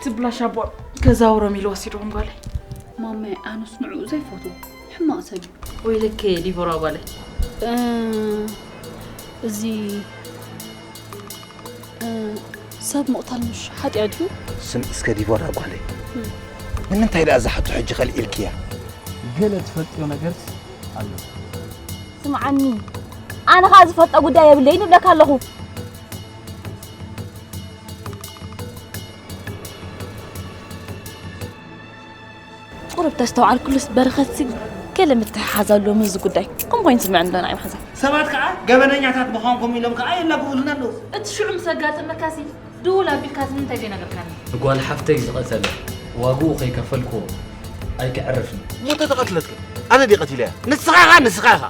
ትብላሽ ኣቦ ከዛውሮም ኢሉ ወሲድዎም ጓለይ። ማማይ ኣነስ ንዕኡ ዘይፈትዎ ሕማቕ ሰብ እዩ። ወይለከ ዲቦራ ጓለይ። እ፣ እዚ እ፣ ሰብ ምቕታል ምሽ ሓጢኣት እዩ? ስም እስከ ዲቦራ ጓለይ፣ ንምንታይ ደኣ ዝሓቱ ሕጂ ከልኢልክያ? ገለ ትፈልጥዮ ነገርስ ኣሎ። ስምዓኒ፣ ኣነ ኸኣ ዝፈልጦ ጉዳይ የብለይን እብለካ ኣለኹ። ቁሩብ ተስተውዓልኩሉስ በረኸትሲ ገለ ምትሕሓዝ ኣለዎ ምስዚ ጉዳይ። ከምኡ ኮይኑ ስምዐኒ ኣሎ ንዓይ መሓዛ። ሰባት ከዓ ገበነኛታት ምዃንኩም ኢሎም ከዓ የላግቡልና ኣለዉ። እቲ ሽዑ ምስ ኣጋጠመካሲ ድውል ኣቢልካሲ ንምንታይ ዘይነገርካኒ? ንጓል ሓፍተይ ዝቐተለ ዋግኡ ከይከፈልክዎ ኣይክዕርፍን። እሞ ተተቐትለትከ ኣነ ድየ ቀቲለያ? ንስኻ ኢኻ፣ ንስኻ ኢኻ።